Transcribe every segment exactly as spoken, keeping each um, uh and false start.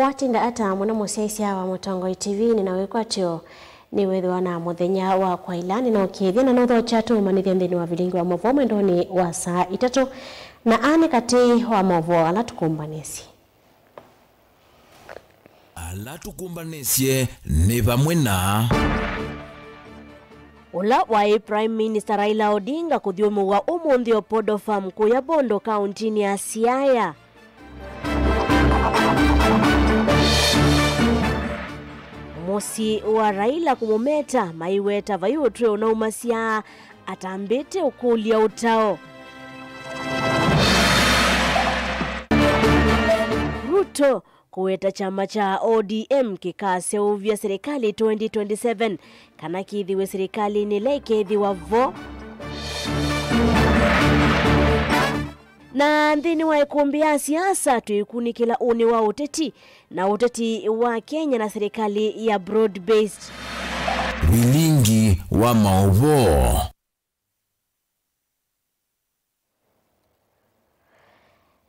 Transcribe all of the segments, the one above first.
Watinda ata mũno mũsyaĩĩsya wa Mũtongoi T V, nĩ na wĩkwatyo nĩ wĩthĩwa na mũthenya wa kwaĩla, nĩ na ũkĩĩthya na nũthokya tũũmanyĩthya nthĩnĩ wa vilingi wa maũvoo mwendonĩ wa saa itatũ, na aa nĩ katĩ wa maũvoo ala tũkũmbanĩsye. Ala tũkũmbanĩsye nĩ vamwe na ũla waĩ Prime Minister Raila Odinga kũthyũmũw'a ũmũnthĩ Opodo Farm kũya Bondo, kaũntinĩ ya Siaya. Mũsyĩ wa Raila kũmũmeta, maiweta vai ũtw'e ũnaumasya atambĩte ũkũlya ũtao. Ruto kũweta kyama kya O D M kĩkaseũvya silikalĩ twenty twenty-seven kana kĩthĩwe silikalĩnĩ ĩla ĩkethĩwa vo. Na nthĩnĩ wa ĩkũmbĩ ya siasa, twĩkunĩkĩla ũnĩ wa ũteti na ũteti wa Kenya na silikalĩ ya broad based. Vilingi wa maũvoo.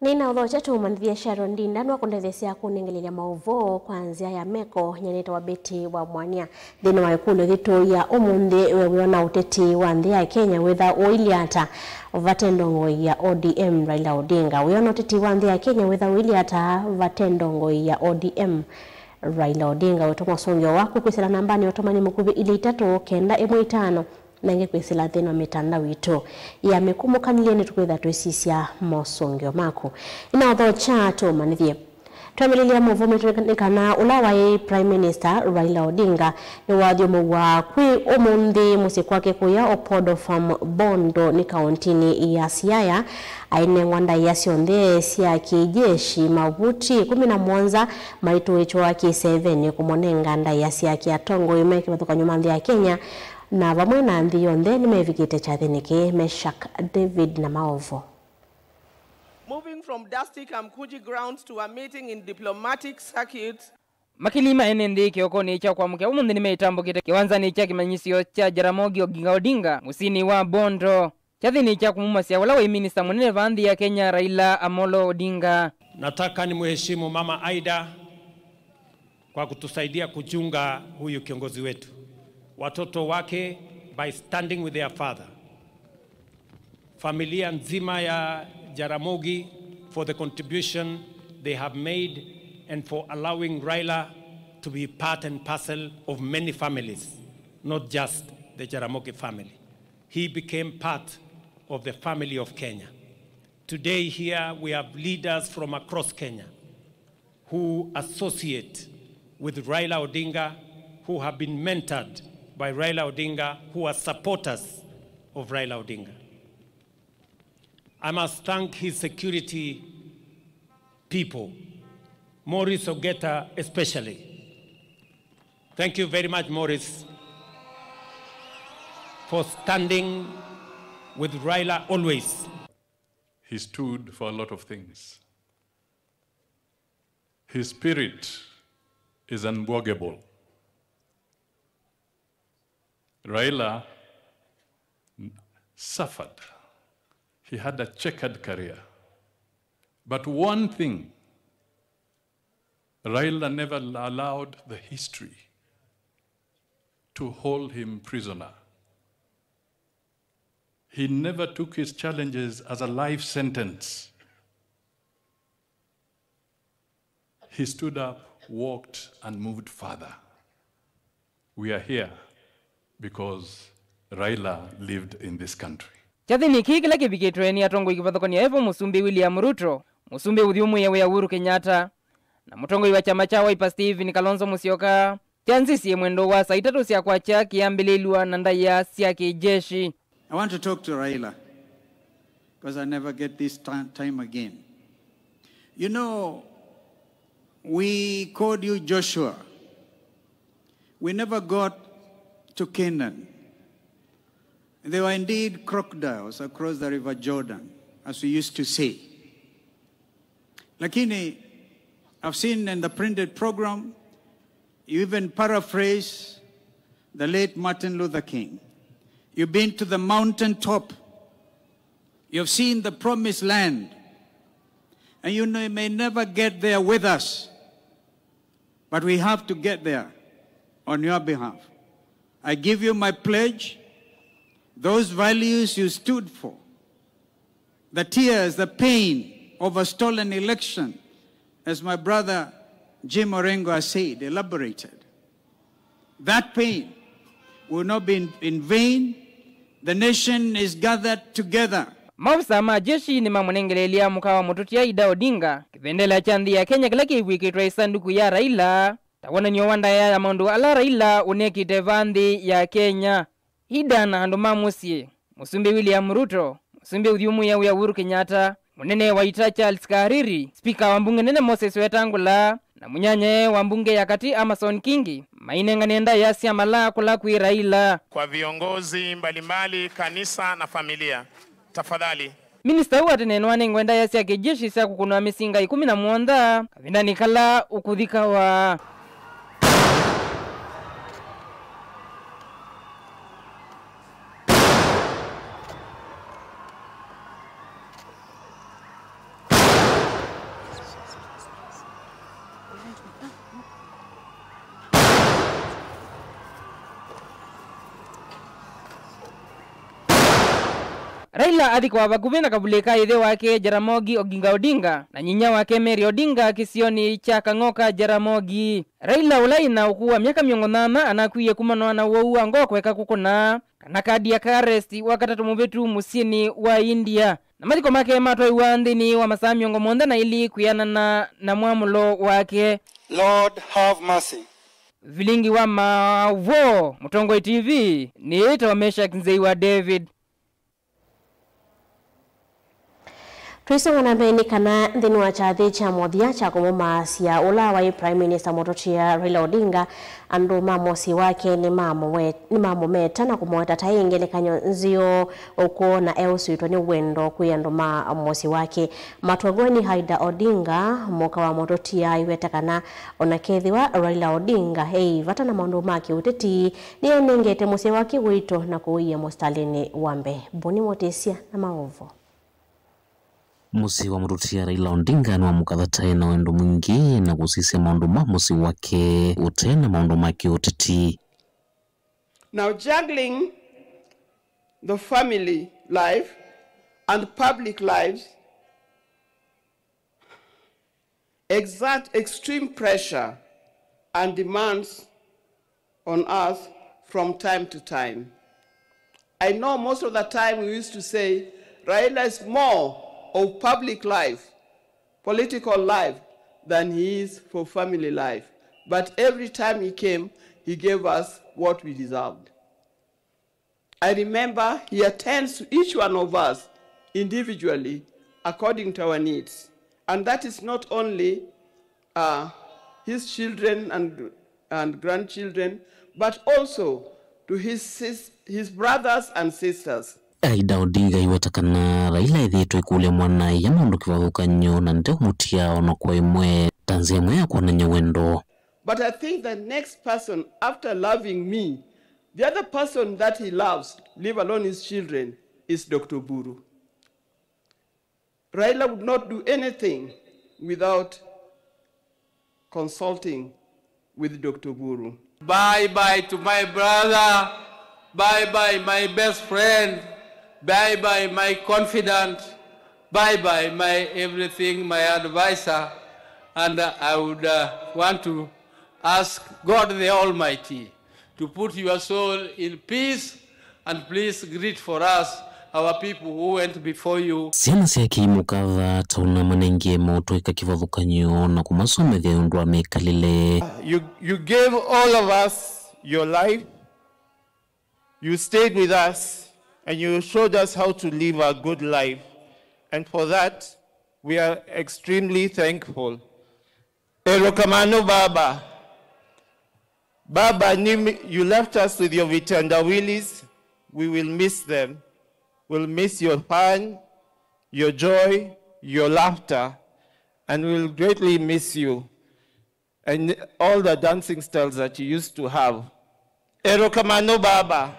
Nĩnaũthokya tũũmanyĩthye Sharon Ndinda nĩwakũndetheesya kũnengelelya maũvoo kwa nzĩa ya meko. Nyie nĩtawa Betty wa Mwania. Nthĩnĩ wa ĩkũlyo yitũ ya ũmũnthĩ, we wĩona ũteti wa nthĩ ya Kenya wĩtha ũilye ata vate ndongoi ya O D M Raila Odinga? Wĩona ũteti wa nthĩ ya Kenya wĩtha ũilye ata vate ndongoi ya O D M Raila Odinga? Wĩtũma ũsũngĩo waku kwĩsĩla nambanĩ ya ũtũmani mũkuvĩ ilĩ itatũ kenda ĩmwe itano. Na ĩngĩ kwĩsĩla nthĩnĩ wa mĩtandao itũ ya mĩkũmũkanĩlye, nĩtũkwĩtha twĩsisya mosũngĩo maku. Nĩnaũthokya tũũmanyĩthye. Twambĩlĩlya maũvoo maitũ nĩ kana ũla waĩ Prime Minister Raila Odinga nĩwathyũmũw'a kwĩ ũmũnthĩ mũsyĩ kwake kũya Opodo Farm, Bondo nĩ kaũntinĩ ya Siaya, ainengwa ndaĩa syonthe sya kĩjeshi. Mavuti ĩkũmi na mũonza maitũĩtwe kĩsevenĩ kũmũnenga ndaĩa syake atongoi me kĩvathũkany'o ma nthĩ ya Kenya, na vamwe na nthĩ yonthe nĩmevikĩte kyathĩnĩ kĩĩ. Meshak David na maũvoo. Moving from dusty Kamkuji grounds to a meeting in diplomatic circuit. Makili ma ene nthĩ kĩokonĩ kya kwamũkĩa ũmũnthĩ nĩmetambũkĩte kĩwanzanĩ kya kĩmanyĩsyo kya Jaramogi Oginga Odinga mũsyĩnĩ wa Bondo, kyathĩnĩ kya kũmumasya ũla waĩ minista mũnene va nthĩ ya Kenya, Raila Amolo Odinga. Nataka nimheshimu Mama Aida kwa kutusaidia kuchunga huyu kiongozi wetu. Watoto wake by standing with their father. Familia nzima ya Jaramogi for the contribution they have made and for allowing Raila to be part and parcel of many families, not just the Jaramogi family. He became part of the family of Kenya. Today here we have leaders from across Kenya who associate with Raila Odinga, who have been mentored by Raila Odinga, who are supporters of Raila Odinga. I must thank his security people, Maurice Ogeta especially. Thank you very much, Maurice, for standing with Raila always. He stood for a lot of things. His spirit is unblockable. Raila suffered. He had a checkered career. But one thing, Raila never allowed the history to hold him prisoner. He never took his challenges as a life sentence. He stood up, walked, and moved further. We are here because Raila lived in this country. Kyathĩnĩ kĩĩ kĩla kĩvikĩtwe nĩ atongoi kĩvathũkany'o evo Mũsumbĩ William Ruto, Mũsumbĩ ũthyũmũĩe wĩa Uhuru Kenyatta, na mũtongoi wa kyama kya Wiper Stephen Kalonzo Musyoka, kyanzisye mwendo wa saa itatũ sya kwakya kĩambĩlĩlw'a na ndaĩa sya kĩjeshi. I want to talk to Raila, 'cause I never get this ti-, time again. You know, we called you Joshua. We never got to Canaan. There were indeed crocodiles across the River Jordan, as we used to say. Lakini, I've seen in the printed program, you even paraphrase the late Martin Luther King. You've been to the mountain top. You've seen the promised land. And you know, you may never get there with us. But we have to get there on your behalf. I give you my pledge, those values you stood for, the tears, the pain of a stolen election, as my brother Jim Orengo has said, elaborated. That pain will not be in, in vain. The nation is gathered together. Maofisa ma jeshi nĩmamũnengeleelya mũka wa mũtũtia Ida Odinga kĩvendela kya nthĩ ya Kenya kĩla kĩvw'ĩkĩtwe ĩsanduku ya Raila, ta wonany'o wa ndaĩa ya maũndũ ala Raila ũnekĩte vaa nthĩ ya Kenya. Ida na andũ ma mũsyĩ, Mũsumbĩ William Ruto, Mũsumbĩ ũthyũmũĩa wĩa Uhuru Kenyatta, mũnene wa ita Charles Kariri, spika wa mbunge nene Moses Wetangula, na mũnyanyae wa mbunge ya katĩ Amason Kingi mainengane ndaĩa sya malaa kũla kwĩ Raila. Kwa viongozi mbalimbali, kanisa na familia, tafadhali. Minista ũũ wa tene nĩwanengwe ndaĩa sya kĩjeshi sya kũkũnwa mĩsinga ĩkũmi na mũonza kavindanĩ kala ũkũthikawa. Raila athikwa vakuvĩ na kavulĩ ka ĩthe wake Jaramogi Oginga Odinga na nyinya wake Mary Odinga kĩsionĩ kya Kang'oka Jaramogi. Raila, ũla ĩna ũkũũ wa myaka mĩongo nyanya, anakwie kumanwa na ũwau wa ngoo kũeka kũkũna kana cardiac arrest wa katatũ mũvĩtu mũsyĩnĩ wa India, na mathiko make matwaiwa nthĩnĩ wa masaa mĩongo mũonza na ilĩ kwĩanana na mwamũlo wake. Lord, have mercy. Vilingi wa maũvoo, Mũtongoi T V, nĩĩtawa Meshack Nzei wa David. Tũisonga na mbee, nĩ kana nthĩnĩ wa kyathĩ kya mũthya kya kũmũmaasya ũla waĩ Prime Minister mũtũtia Raila Odinga, andũ ma mũsyĩ wake nĩmamũwe-, nĩmamũmeta na kũmũweta ta ĩ ngelekany'o nzeo ũkwona eũsũĩtwe nĩ wendo kwĩ andũ ma mũsyĩ wake. Matongoi nĩ Ida Odinga, mũka wa mũtũtia, aiweta kana o na kethĩwa Raila Odinga eĩ vata na maũndũ ma kĩũteti, nĩenengete mũsyĩ wake ũito na kũũia mũsitalĩnĩ wa mbee. Boni Mũtĩsya na maũvoo. Mũsyĩ wa mũtũtia Raila Odinga nĩwamũkatha ta ena wendo mwingĩ na kũsisya maũndũ ma mũsyĩ wake ũte na maũndũ ma kĩũteti. Now, juggling the family life and public lives exert extreme pressure and demands on us from time to time. I know most of the time we used to say, "Raila is more of public life, political life, than he is for family life." But every time he came, he gave us what we deserved. I remember he attends to each one of us individually according to our needs. And that is not only, uh, his children and, and grandchildren, but also to his sis-, his brothers and sisters. Ida Odinga aiweta kana Raila ethĩĩtwe ĩkũlya mwana-a-ia maũndũ kĩvathũkany'o na ndeũmũtia o na kwa ĩmwe ta nzĩa ĩmwe ya kwonany'a wendo. But I think the next person, after loving me, the other person that he loves, leave alone his children, is Doctor Buru. Raila would not do anything without consulting with Doctor Buru. Bye bye to my brother. Bye bye, my best friend. Bye bye, my confidant. Bye bye, my everything, my advisor. And, uh, I would, uh, want to ask God the Almighty to put your soul in peace, and please greet for us our people who went before you. Syana syake imũkatha ta ũnamanengie maũtwaĩka kĩvathũkany'o na kũmasomethya ũndũ wa mĩkalĩle. You, you gave all of us your life. You stayed with us and you showed us how to live a good life. And for that, we are extremely thankful. Erokamano, Baba. Baba, nimi-, you left us with your vitandawilis. We will miss them. We'll miss your fun, your joy, your laughter, and we will greatly miss you and all the dancing styles that you used to have. Erokamano, Baba.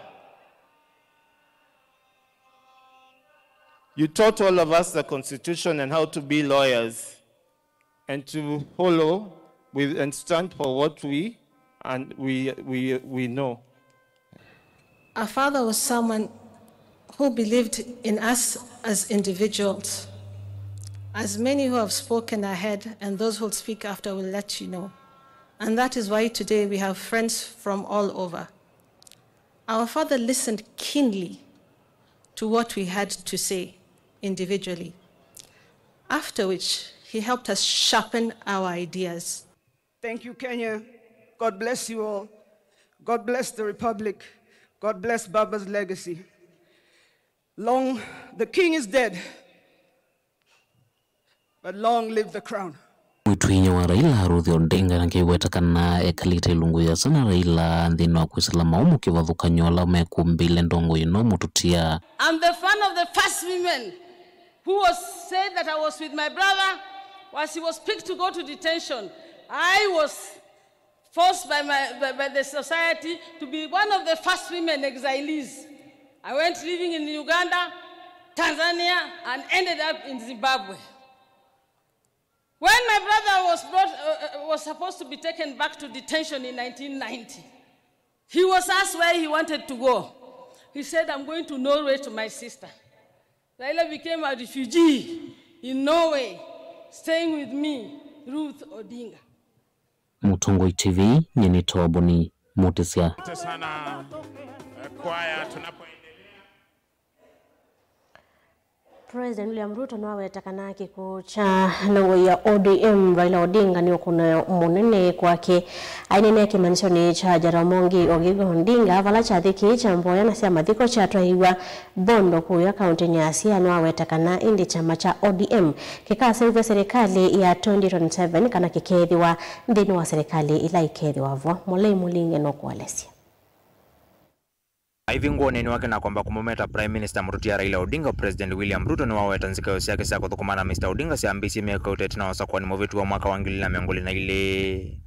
You taught all of us the Constitution and how to be lawyers and to follow with, and stand for what we, and we, we, we know. Our father was someone who believed in us as individuals. As many who have spoken ahead and those who'll speak after will let you know. And that is why today we have friends from all over. Our father listened keenly to what we had to say individually, after which he helped us sharpen our ideas. Thank you, Kenya. God bless you all. God bless the Republic. God bless Baba's legacy. Long, the king is dead, but long live the crown. Mwĩtu-a-inyia wa Raila, Ruth Odinga, na kĩweta kana ekalĩte ilungu yĩasa na Raila nthĩnĩ wa kwĩsĩla maũmũ kĩvathũkany'o ala mekũmbĩle ndongo ĩno mũtũtia. I'm the one of the first women who was said that I was with my brother as he was picked to go to detention. I was forced by, my, by, by the society to be one of the first women exilees. I went living in Uganda, Tanzania, and ended up in Zimbabwe. When my brother was, brought, uh, uh, was supposed to be taken back to detention in nineteen ninety, he was asked where he wanted to go. He said, I'm going to Norway to my sister. Raila became a refugee in Norway, staying with me, Ruth Odinga. Mũtongoi T V, nyie nĩ Toboni Mũtĩsya. Asante sana, eh, kwaya, tunapoendelea. President William Ruto nĩwaweta kana kĩkw'ũ kya nongoi ya O D M Raila Odinga nĩ ũkũno mũnene kwake. Aineenea kĩmanyĩsyonĩ kya Jaramogi Oginga Odinga vala kyathĩ kĩĩ kya mboya na sya mathiko kyatwaĩĩw'a Bondo kũya kaũntĩnĩ ya Siaya, nĩwaweta kana ĩndĩ kyama kya O D M kĩkaseũvya serĩkalĩ ya twenty twenty-seven kana kĩkeethĩwa nthĩnĩ wa serĩkalĩ ĩla ĩkeethĩwa vo. Molei Mũlinge nũkũelesya. Aivingwa ũneeni wake na kwamba kũmũmeta Prime Minister mũtũtia Raila Odinga, President William Ruto nĩwaweta nzikayo syake sya kũthũkũma na Mister Odinga syambĩĩsye myaka ĩtano ĩtina wa ũsakũani mũvĩtu wa mwaka wa ngili ilĩ na mĩongo ĩlĩ na ilĩ,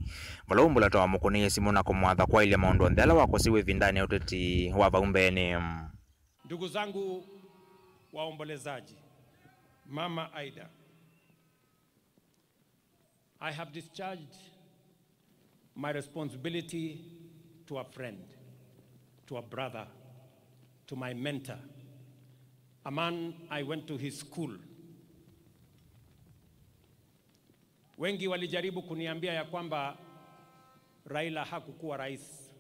vala ũmbũla twamũkũnĩie simũ na kũmwatha kwaĩlya maũndũ onthe ala wakosiw'e ĩvindanĩ ya ũteti wa vau mbeenĩ. Ndugu zangu waombolezaji, Mama Aida, I have discharged my responsibility to a friend, to a brother, to my mentor, a man I went to his school. Wengi walijaribu kuniambia ya kwamba Raila hakukuwa rais.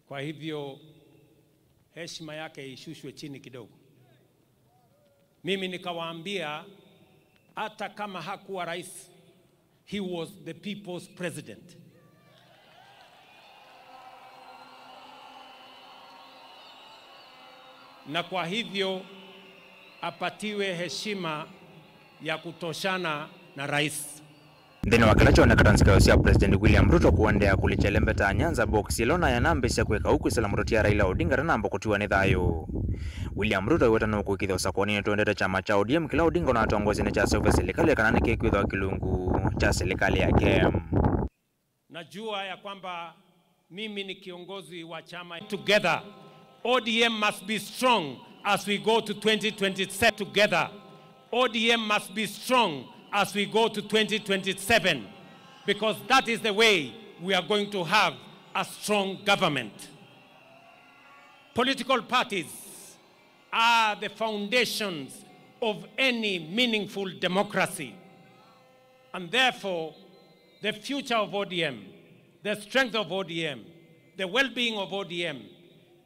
Kwa hivyo, heshima yake ishushwe chini kidogo. Mimi nikawaambia, hata kama hakuwa rais, he was the people's president. Na kwa hivyo, apatiwe heshima ya kutoshana na rais. Nthĩnĩ wa kĩla kyoneka ta nzikayo sya President William Ruto kũendeea kũlikya ĩlembeta ya Nyanza, box ĩla ũnaya nambĩĩsya kwĩka ũu kwĩsĩla mũtũtia Raila Odinga atanamba kũtiwa nĩ thayũ. William Ruto aiweta nũkũĩkĩĩthya ũsakũanĩnĩ tũendete kyama kya O D M kĩla Odinga ũnatongoesye nĩkyaseũvya silikalĩ kana nĩkĩkwĩthwa kĩlungu kya silikalĩ yake. Najua ya kwamba mimi ni kiongozi wa chama. Together, O D M must be strong as we go to twenty twenty-seven. Together, O D M must be strong as we go to twenty twenty-seven, because that is the way we are going to have a strong government. Political parties are the foundations of any meaningful democracy. And therefore, the future of O D M, the strength of O D M, the well-being of O D M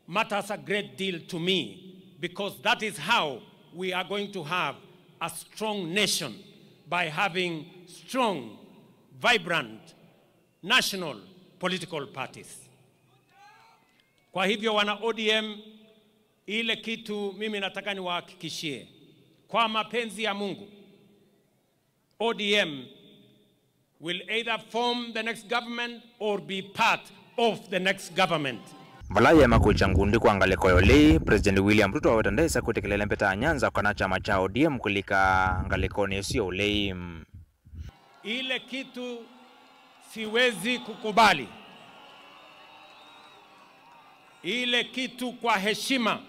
matters a great deal to me, because that is how we are going to have a strong nation, by having strong, vibrant national political parties. Kwa hivyo, wana O D M, ile kitu mimi nataka niwahakikishie, kwa mapenzi ya Mungu, O D M will either form the next government or be part of the next government. Vala yĩema kwĩkya ngundi kwa ngalĩko ya ũlei, President William Ruto aweta ndaĩsa kwĩtĩkĩla ĩlembeta ya Nyanza kana kyama kya O D M kũlika ngalĩkonĩ ĩsu ya ũlei. Ile kitu siwezi kukubali, ile kitu kwa heshima,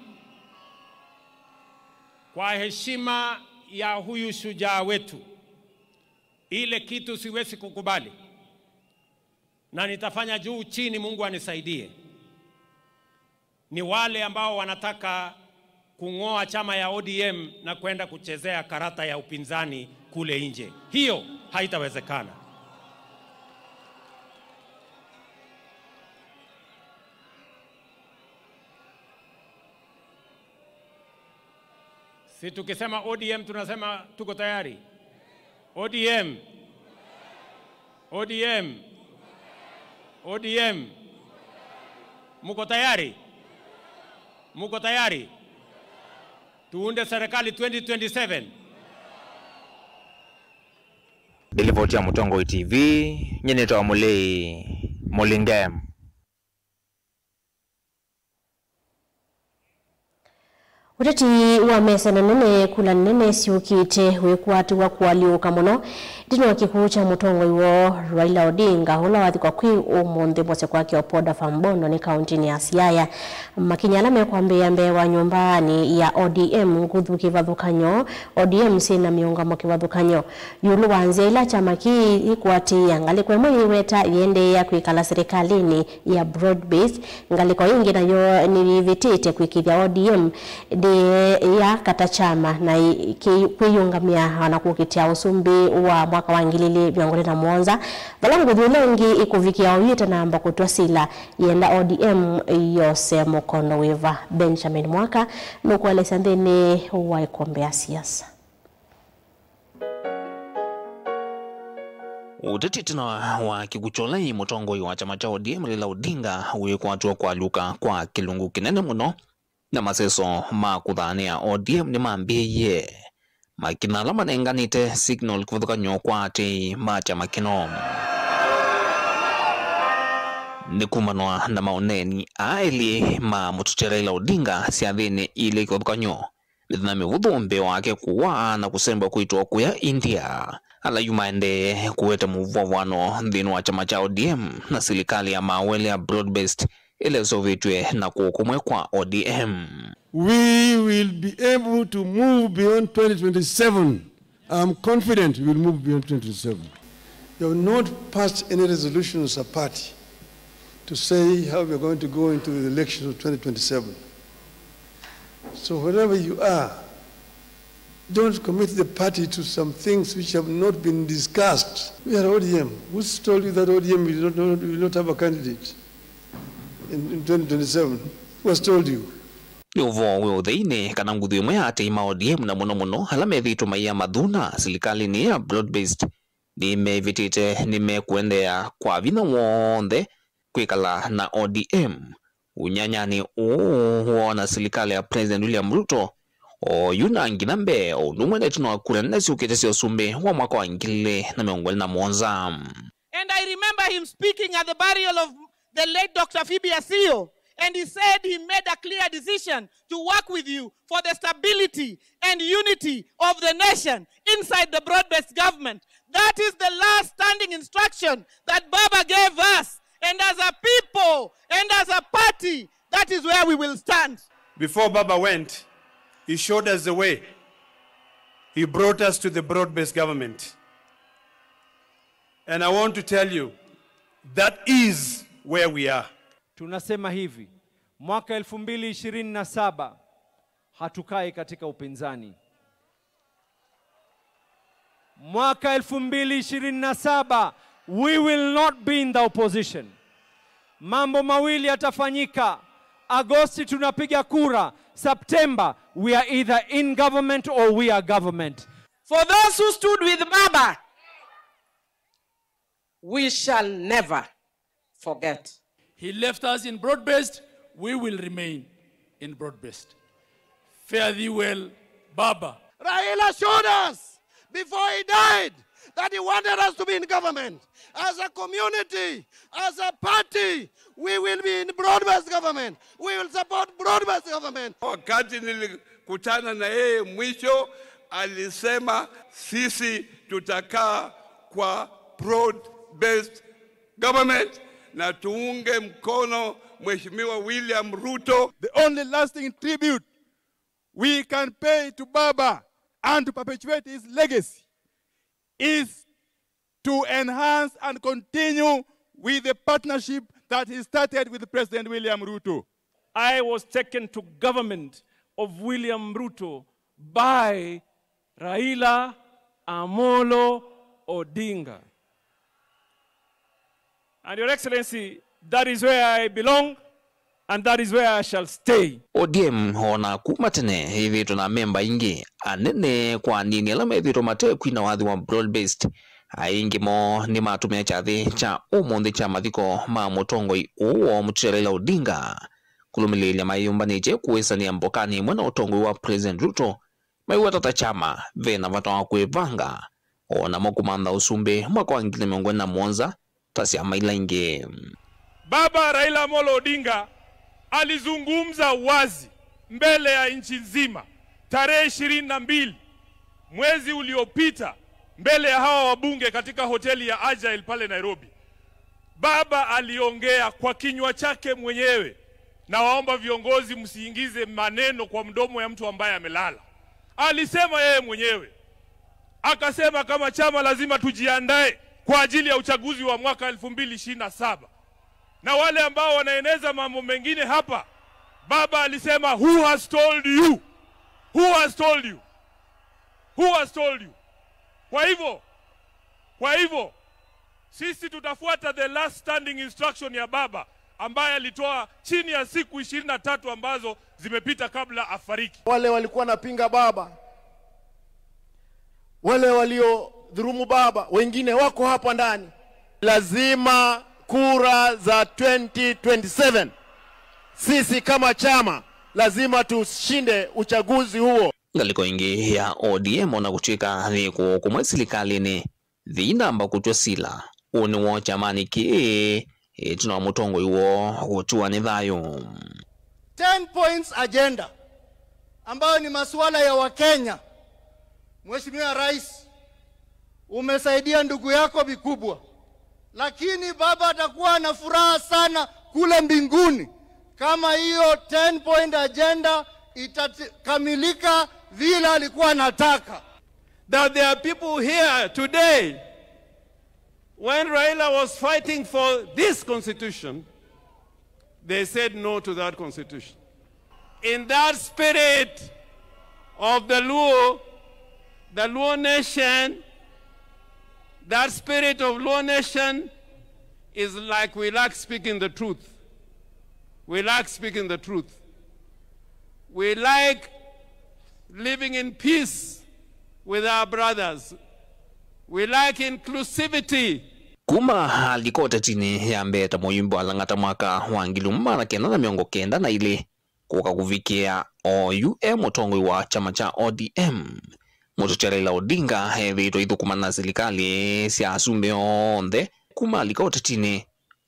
kwa heshima ya huyu shujaa wetu, ile kitu siwezi kukubali na nitafanya juu chini Mungu anisaidie, ni wale ambao wanataka kung'oa chama ya O D M na kwenda kuchezea karata ya upinzani kule nje. Hiyo haitawezekana. Si tukisema O D M tunasema tuko tayari? O D M. O D M. O D M. Muko tayari? Muko tayari? Tuunde serikali twenty twenty-seven. Nĩ livoti ya Mũtongoi T V, nyie nĩtawa Mũlei Mũlinge. Ũteti wa mesa na nene, kula nene syũkĩte wĩkwatĩwa kũalyũka mũno ĩtina wa kĩkw'ũ kya mũtongoi woo Raila Odinga, ũla wathikwa kwĩ ũmũnthĩ mũsyĩ kwake Opoda Farm Bondo nĩ kaũntĩnĩ ya Siaya. Makinya ala mekwambĩĩa mbee wa nyũmbanĩ ya O D M nguthu kĩvathũkany'o, O D M syĩna mĩũngamo kĩvathũkany'o ĩũlũ wa nzĩa ila kyama kĩĩ ĩkũatĩĩa. Ngalĩko ĩmwe yĩweta yĩendeea kwĩkala serikalĩnĩ ya broad based. Ngalĩko ĩngĩ nayo nĩyĩvĩtĩte kwĩkĩthya O D M ndĩya kata kyama na ĩ-, kĩ-, kwĩyũngamĩa na kũkitĩa ũsumbĩ wa mwaka wa ngili ilĩ mĩongo ĩlĩ na mũonza, vala nguthu ĩla ĩngĩ ĩkũvikĩa oyu ĩtanamba kũtw'a sila yĩenda O D M yose mũkondo wĩva. Benjamin Mwaka nũkũelesya nthĩnĩ wa ĩkombe ya siasa. Ũteti ĩtina wa kĩkw'ũ kya ũla ĩ mũtongoi wa kyama kya O D M Raila Odinga wĩkwatĩwa kũalyũka kwa kĩlungu kĩnene mũno, na maseso ma kũthaanĩa O D M nĩmambĩĩie, makinya ala manenganĩte signal kĩvathũkany'o kwa aatĩĩi ma kyama kĩno. Nĩ kumanwa na maũneeni aa elĩ ma mũteti Raila Odinga syathĩnĩ ilĩ kĩvathũkany'o, mĩthenya mĩvũthũ mbee wake kũwaa na kũsemba kwĩtwa kũya India, ala yu maendee kũete mũvwavwano nthĩnĩ wa kyama kya O D M na silikalĩ ya mawele ya broad based ĩla ĩseũvĩtw'e na kũũ kũmwe kwa O D M. We will be able to move beyond twenty twenty-seven. I'm confident we will move beyond twenty twenty-seven. You have not passed any resolution as a party to say how we are going to go into the election of twenty twenty-seven. So wherever you are, don't commit the party to some things which have not been discussed. We are O D M. Who's told you that O D M will not, will not have a candidate in, in twenty twenty-seven? Who has told you? Nĩ ũvoo wĩ ũtheinĩ kana nguthu ĩmwe ya aatĩĩi ma O D M, na mũno mũno ala methĩĩtwe maiya mathuna silikalĩnĩ ya broad based, nĩmeĩvĩtĩte nĩmekũendeea kwa vinya w'onthe kwĩkala na O D M ũnyanyanĩ ũũ woo na silikalĩ ya President William Ruto, oyu na nginya mbee, o ũndũ ũmwe na ĩtina wa kura nene syũkĩte sya ũsumbĩ wa mwaka wa ngili ilĩ na mĩongo ĩlĩ na mũonza. And I remember him speaking at the burial of the late Doctor Phoebe Asiyo, and he said he made a clear decision to work with you for the stability and unity of the nation inside the broad-based government. That is the last standing instruction that Baba gave us. And as a people and as a party, that is where we will stand. Before Baba went, he showed us the way. He brought us to the broad-based government. And I want to tell you, that is where we are. Tunasema hivi, mwaka elfu mbili ishirini na saba hatukai katika upinzani. Mwaka elfu mbili ishirini na saba, we will not be in the opposition. Mambo mawili yatafanyika. Agosti tunapiga kura, September we are either in government or we are government. For those who stood with Baba, we shall never forget. He left us in broad-based, we will remain in broad-based. Fare thee well, Baba. Raila showed us before he died that he wanted us to be in government. As a community, as a party, we will be in broad-based government. We will support broad-based government. Wakati nilikutana na yeye mwisho, alisema sisi tutakaa kwa broad-based government na tuunge mkono Mheshimiwa William Ruto. The only lasting tribute we can pay to Baba and to perpetuate his legacy is to enhance and continue with the partnership that he started with President William Ruto. I was taken to government of William Ruto by Raila Amolo Odinga. And Your Excellency, that is where I belong and that is where I shall stay. O D M o na kuma tene ĩthĩtwe na amemba aingĩ anene kwa anini ala methĩtwe matekwina wathi wa broad based. Aingĩ moo nĩmatũmĩa kyathĩ kya ũmũnthĩ kya mathiko ma mũtongoi ũũ wa mũtũtya Raila Odinga kũlũmĩlĩĩlya mayĩyũmbanĩtye kũĩsanĩa mbokanĩ ĩmwe na ũtongoi wa President Ruto. Maiweta ta kyama ve na vata wa kwĩvanga, o namo kũmantha ũsumbĩ mwaka wa ngili mĩongo ĩlĩ na mũonza ta syama ila ingĩ. Baba Raila Amolo Odinga alizungumza wazi mbele ya nchi nzima tarehe ishirini na mbili mwezi uliopita mbele ya hawa wabunge katika hoteli ya Agile pale Nairobi. Baba aliongea kwa kinywa chake mwenyewe. Nawaomba viongozi, msiingize maneno kwa mdomo ya mtu ambaye amelala. Alisema yeye mwenyewe, akasema kama chama lazima tujiandae kwa ajili ya uchaguzi wa mwaka elfu mbili ishirini na saba. Na wale ambao wanaeneza mambo mengine hapa, baba alisema, "Who has told you? Who has told you? Who has told you?" Kwa hivyo, kwa hivyo, sisi tutafuata the last standing instruction ya baba ambaye alitoa chini ya siku ishirini na tatu ambazo zimepita kabla afariki. Wale walikuwa wanapinga baba, wale waliodhulumu baba, wengine wako hapa ndani. Lazima kura za twenty twenty-seven, sisi kama chama, lazima tushinde uchaguzi huo. Ngalĩko ĩngĩ ya O D M, o na kũtw'ĩka yĩ kũũ kũmwe silikalĩnĩ, yĩinamba kũtw'a sila, ũũ nĩw'o kyamanĩ kĩĩ ĩtina wa mũtongoi woo kũtiwa nĩ thayũ. Ten points agenda, ambayo ni masuala ya Wakenya. Mheshimiwa Rais, umesaidia ndugu yako vikubwa, lakini baba atakuwa na furaha sana kule mbinguni kama hiyo ten point agenda itakamilika vile alikuwa anataka. That there are people here today, when Raila was fighting for this constitution, they said no to that constitution. In that spirit of the Luo, the Luo nation, that spirit of Luo nation is like we lack speaking the truth. We lack speaking the truth. We like living in peace with our brothers. We like inclusivity. Kuma alika ũtetinĩ ya mbee ta mũyumbi wa Lang'ata mwaka wa ngili ĩmwe maana kenda na mĩongo kenda na ilĩ, kũka kũvikĩa oyu e mũtongoi wa kyama kya O D M, mũtũtya Raila Odinga ethĩĩtwe aithũkũma na silikalĩ sya asumbĩ onthe kuma alika ũtetinĩ,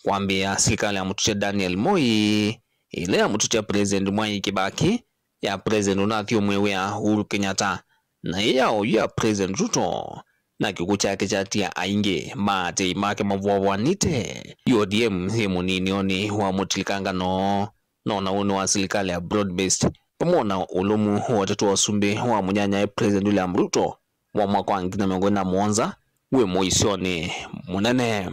kwambĩĩa silikalĩ ya mũtũtya Daniel Moi, ĩla ya mũtũtya President Mwai Kibaki, ya President ũnathyũmũĩe wĩa Uhuru Kenyatta, na ĩ ya oyu ya President Ruto, na kĩkw'ũ kyake kyatia aingĩ ma aatĩĩi make mavoavwanĩte. U O D M yĩ mũniinĩonĩ wa mũtilikangano, no na ũnĩ wa silikalĩ ya broad based, vamwe na ũlũmu wa ũtatu wa ũsumbĩ wa mũnyanyae President William Ruto wa mwaka wa ngili na mĩongo ĩlĩ na mũonza wĩ mũisyonĩ mũnene.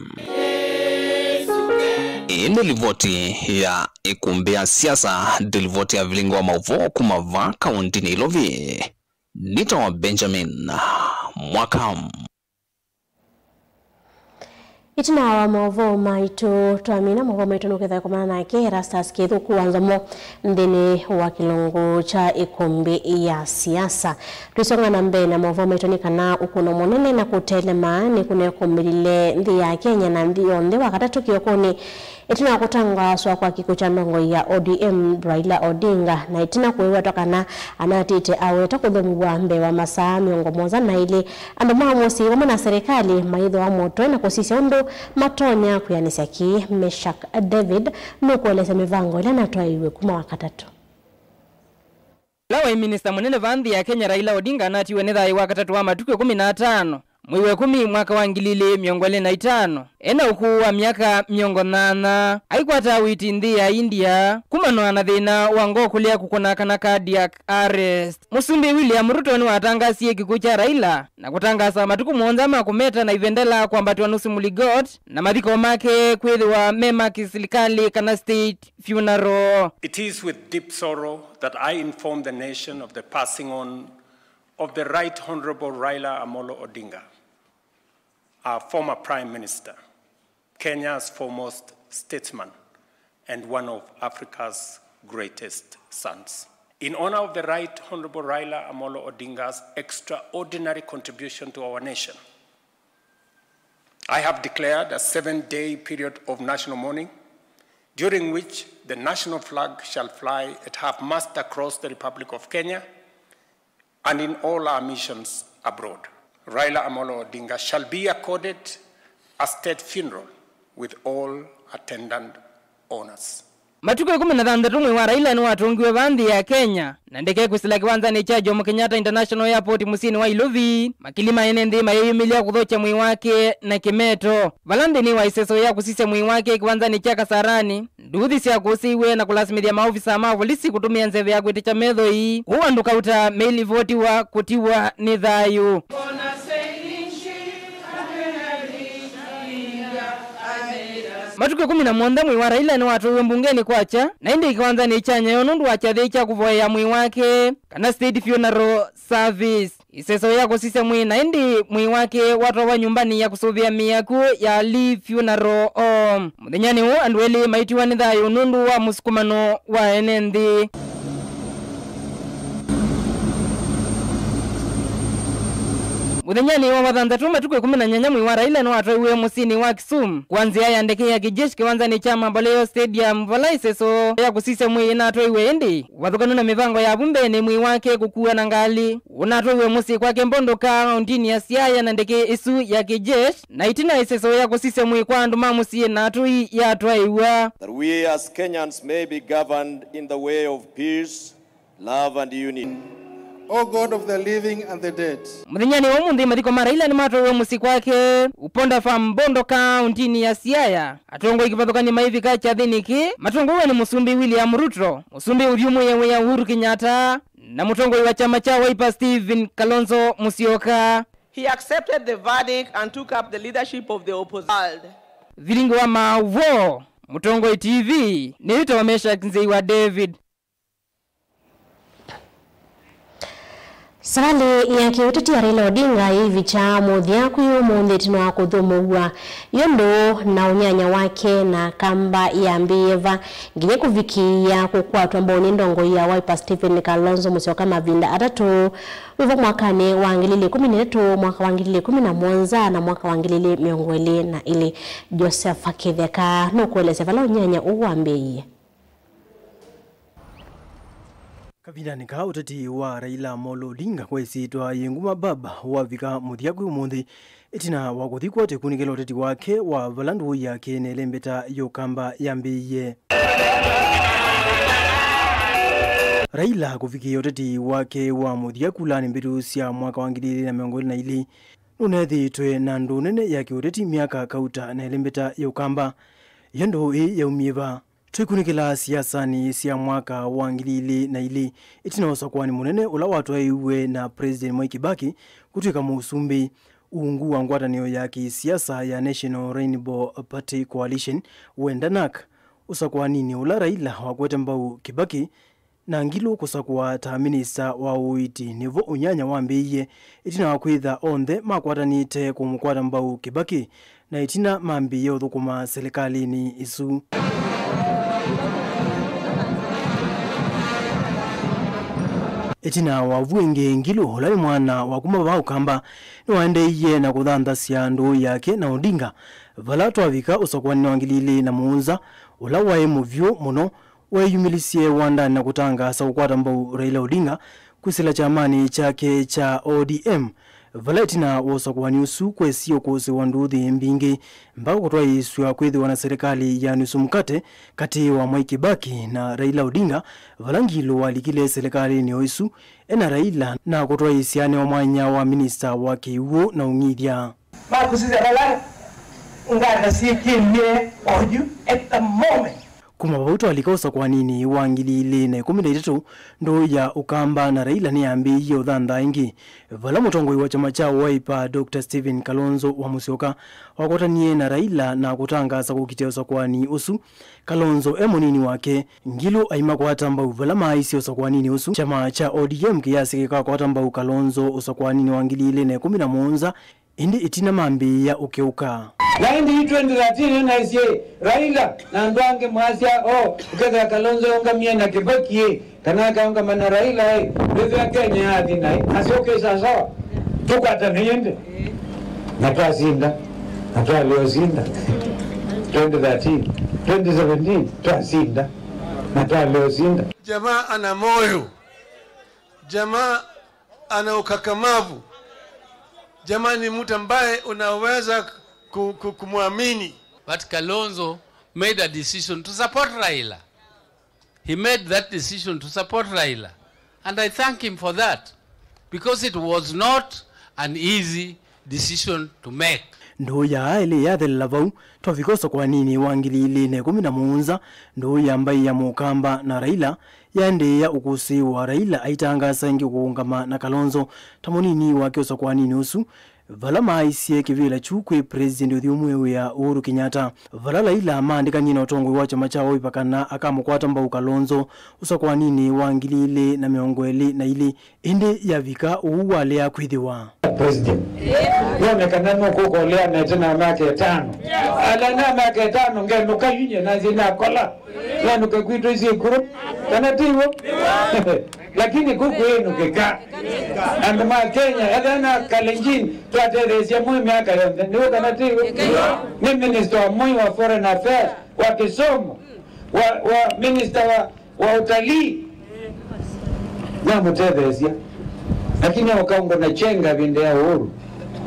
Ĩĩ nĩ livoti ya ĩkumbĩ ya siasa, nĩ livoti ya vilingi wa maũvoo kuma vaa kaũntinĩ Ilovi. Nĩtawa Benjamin Mwaka. Ĩtina wa maũvoo maitũ, twamina maũvoo maitũ nũkethĩa kũmana nake Erastus Kĩthũku wa Nzomo nthĩnĩ wa kĩlungu kya ĩkumbĩ ya siasa. Twĩsonga na mbee na maũvoo maitũ nĩ kana ũkũno mũnene na kũtelema nĩkũnekumĩlile nthĩ ya Kenya na nthĩ yonthe Wakatatũ kĩokonĩ, ĩtina wa kũtangaaswa kwa kĩkw'ũ kya ndongoi ya O D M Raila Odinga, na ĩtina kũĩwetwa kana anatĩte aweta kũthũmũw'a mbee wa masaa mĩongo mũonza na elĩ, andũ ma mũsyĩ vamwe na serikali maithĩwa motwe na kũsisya ũndũ matonya kwĩanĩsya kĩĩ. Meshack David nũkũelesya mĩvango ĩla natwaĩiw'e kuma Wakatatũ. Ĩla waĩ minista mũnene vaa nthĩ ya Kenya, Raila Odinga anatiwe nĩ thayũ Wakatatũ wa matukũ ĩkũmi na atano mwei wa ĩkũmi mwaka wa ngili ilĩ mĩongo ĩlĩ na itano, ena ũkũũ wa myaka mĩongo nyanya, aikwata ũiiti nthĩ ya India, kumana na thĩna wa ngoo kũlea kũkũna kana cardiac arrest. Mũsumbĩ William Ruto nĩwatangasie kĩkw'ũ kya Raila na kũtangaasa matukũ mũonza ma kũmeta na ivendela kwambatw'a nũsĩ mũligot, na mathiko make kwĩthĩwa me ma kĩsilikalĩ kana state funeral. It is with deep sorrow that I inform the nation of the passing on of the Right Honorable Raila Amolo Odinga, our former Prime Minister, Kenya's foremost statesman, and one of Africa's greatest sons. In honor of the Right Honorable Raila Amolo Odinga's extraordinary contribution to our nation, I have declared a seven-day period of national mourning, during which the national flag shall fly at half-mast across the Republic of Kenya and in all our missions abroad. Raila Amolo Odinga shall be accorded a state funeral with all attendant honors. Matukũ ĩkũmi na thanthatũ mwĩĩ wa Raila nĩwatũngiwe vaa nthĩ ya Kenya, na ndeke kwĩsĩla kĩwanzanĩ kya Jomo Kenyatta International Airport mũsyĩnĩ wa Ilovi, makili ma ene nthĩ mayĩyumĩlya kũthokya mwĩĩ wake na kĩmeto. Vala nthĩnĩ wa ĩseso ya kũsisya mwĩĩ wake kĩwanzanĩ kya Kasarani, nduthi sya kũsĩiwe na kũlasimĩthya maovisa ma volisi kũtũmĩa nzeve ya kwĩtĩkya methoi, kũu andũ kauta meilivotiwa kũtiwa nĩ thayũ. Matukũ ĩkũmi na mũonza mwĩĩ wa Raila nĩwatwaiwe mbungenĩ kwakya, na ĩndĩ kĩwanzanĩ kya Nyayo nũndũ wa kyathĩ kya kũvoyea mwĩĩ wake, kana state funeral service. Ĩseso ya kũsisya mwĩĩ na ĩndĩ mwĩĩ wake watwawa nyũmbanĩ ya kũsũvĩa mĩaku ya Lee Funeral Home. Mũthenyanĩ ũũ andũ elĩ maitiwa nĩ thayũ nũndũ wa mũsukumano wa ene nthĩ. Mũthenyanĩ wa wathanthatũ matukũ ĩkũmi na nyanya mwĩĩ wa Raila nĩwatwaiwe mũsyĩnĩ wa Kisumu kwa nzĩa ya ndeke ya kijeshi kĩwanzanĩ kya Mamboleo Stadium, vala ĩseso ya kũsisya mwĩĩ ĩnatwaiwe ĩndĩ ũvathũkanu na mĩvango ya vu mbeenĩ mwĩĩ wake kũkua na ngalĩ. Ũnatwaiwe mũsyĩ kwake Mbondo kaũntĩnĩ ya Siaya na ndeke ĩsu ya kijeshi, na ĩtina ĩseso ya kũsisya mwĩĩ kwa andũ ma mũsyĩ na atũi yatwaiwa. That we as Kenyans may be governed in the way of peace, love and unity. O God of the living and the dead. Mũthenyanĩ wa ũmũnthĩ mathiko ma Raila nĩmatwaiwe mũsyĩ kwake Uponda Farm Mbondo kaũntĩnĩ ya Siaya. Atongoi kĩvathũkany'o maivika kyathĩnĩ kĩĩ matongoew'e nĩ Mũsumbĩ William Ruto, Mũsumbĩ ũthyũmũĩe wĩa Uhuru Kenyatta, na mũtongoi wa kyama kya Wiper Stephen Kalonzo Musyoka. He accepted the verdict and took up the leadership of the opposition. Vilingi wa maũvoo, Mũtongoi T V, nĩwĩtawa Meshack Nzei wa David. Savalĩ ya kĩũteti ya Raila Odinga yĩivikya mũthya kwĩ ũmũnthĩ ĩtina wa kũthũmũw'a ĩũndũ na ũnyanya wake na kamba yambĩĩe va nginya kũvikĩĩa kũkwatwa mbau nĩ ndongoi ya Wiper Stephen Kalonzo Musyoka mavinda atatũ, wĩvo mwakanĩ wa ngili ilĩ ikũmi na itatũ, mwaka wa ngili ilĩ ikũmi na mũonza na mwaka wa ngili ilĩ mĩongo ĩlĩ na ĩlĩ. Joseph Kĩtheka nũkũelesya vala ũnyanya ũũ wambĩĩie. Kavindanĩ kaa ũteti wa Raila Amolo Odinga kwa ĩsyĩtwa yĩ nguma baba wavika mũthya kwĩ ũmũnthĩ, ĩtina wa kũthi kwa tĩkunĩkĩla ũteti wake wa vala ndũũ yake na ĩlembeta ya ũkamba yambĩĩie. Raila kũvikĩĩa ũteti wake wa mũthya kulanĩ mbĩtu sya mwaka wa ngili ilĩ na mĩongo ĩlĩ na ilĩ, nũnethĩĩtwe na ndũũ nene ya kĩũteti myaka kauta na ĩlembeta ya ũkamba. Yo ndũũ ĩĩ yaumie va? Twĩkunĩkĩla siasanĩ sya mwaka wa ngili ilĩ na ilĩ, ĩtina wa ũsakũani mũnene ũla watwaĩiwe na President Mwai Kibaki kũtw'ĩka mũsumbĩ, ungu wa ngwatanĩo ya kĩsiasa ya National Rainbow Party Coalition, wenda nak, ũsakũaninĩ ũla Raila wakwete mbau Kibaki na Ngilu kũsakũa ta minista wa ũiiti, nĩvo ũnyanya wambĩĩie ĩtina wa kwĩtha onthe makwatanĩte kũmũkwata mbau Kibaki na ĩtina mambĩĩe ũthũkũma silikalĩnĩ ĩsu. Ĩtina wa vu ĩngĩ, Ngilu, ũla nĩ mwana wa kuma vaa Ũkamba, nĩwaendeeie na kũthanthasya ndũũ yake na Odinga, vala twavika ũsakũanĩ wa ngili ilĩ na mũonza, ũla waĩ mũvyũ mũno, weeyumĩlisye wandanĩ na kũtangaasa kũkwata mbau Raila Odinga kwĩsĩla kyamanĩ kyake kya O D M, Vala ĩtina wa ũsakũani ũsu kwesĩ ũkũsĩwa nduthi mbingĩ mpaka kũtwaĩĩsw'a kwĩthĩwa na serikali ya nusu mkate katĩ wa Mwai Kibaki na Raila Odinga, vala Ngilu walikile serikalĩnĩ o ĩsu e na Raila na kũtwaĩĩsya anewa mwanya wa minista wa kĩw'ũ na ũng'ithya. Makũsisya vala nganda syĩkĩlye oyu at the moment. Kuma vau twalika ũsakũaninĩ wa ngili ilĩ na ĩkũmi na itatũ, ndũũ ya Ũkamba na Raila nĩyambĩĩie ũthanthaa ĩngĩ, vala mũtongoi wa kyama kya Wiper, Doctor Stephen Kalonzo wa Musyoka, wakwatanie na Raila na kũtangaasa kũkitĩa ũsakũani ũsu. Kalonzo e mũnini wake, Ngilu aimakwata mbau vala maaisye ũsakũaninĩ ũsu. Kyama kya O D M kĩyasya kĩkakwata mbau Kalonzo ũsakũaninĩ wa ngili ilĩ na ĩkũmi na mũonza, ĩndĩ ĩtina mambĩĩa ũkeũka. Na ĩndĩ yu twenty thirteen nĩnaisye Raila na andũ angĩ mwasya, "O, ũkethĩa Kalonzo aũngamie na Kibaki ĩ, kana akaũngama na Raila ĩ, ndwĩthĩa Kenya yathi naĩ." Nasyo ũkĩsa sawa, tũkwatane ĩndĩ. Na twasinda, na twalea ũsinda. Twenty thirteen, twenty seventeen, twasinda, na twalea ũsinda. Jamaa ana moyo. Jamaa ana ukakamavu. Jamaa ni mtu ambaye unaweza ku, ku, kumwamini. But Kalonzo made a decision to support Raila. He made that decision to support Raila. And I thank him for that. Because it was not an easy decision to make. Ndũũ ya aĩlĩ yathelela vau, twavika ũsakũaninĩ wa ngili ilĩ na ĩkũmi na mũonza, ndũũ ya mbaĩ ya Mũkamba na Raila yaendeea ũkũsĩĩwa, Raila aitangaasa ĩngĩ kũũngama na Kalonzo ta mũnini wake ũsakũaninĩ ũsu, vala maaisye kĩvĩla kyu kwĩ President ũthyũmũe wĩa Uhuru Kenyatta, vala Raila maandĩkanie na ũtongoi wa kyama kya Wiper kana akamũkwata mbau Kalonzo ũsakũaninĩ wa ngili ilĩ na mĩongo ĩlĩ na ilĩ. Ĩndĩ yavika ũu walea kwĩthĩwa. President. None kana nũkũkolea na ĩtina wa myaka ĩtano. Ala na myaka ĩtano ngenũka yu nyie na nzĩ nakola. Nĩanũke kwitũ isyĩ kũrũ. Kana tiw'o? Lakini kũkũ ĩnũkĩka. Andũ ma Kenya, ethĩa na Kalenjin, twatetheesya Moi myaka yonthe. Nĩw'o kana tiw'o? Nĩ minister wa Moi wa Foreign Affairs, wa kĩsomo, wa, wa minister wa wa ũtalii namũtetheesya, lakini akaũngwa na chenga ĩvinda ya Uhuru.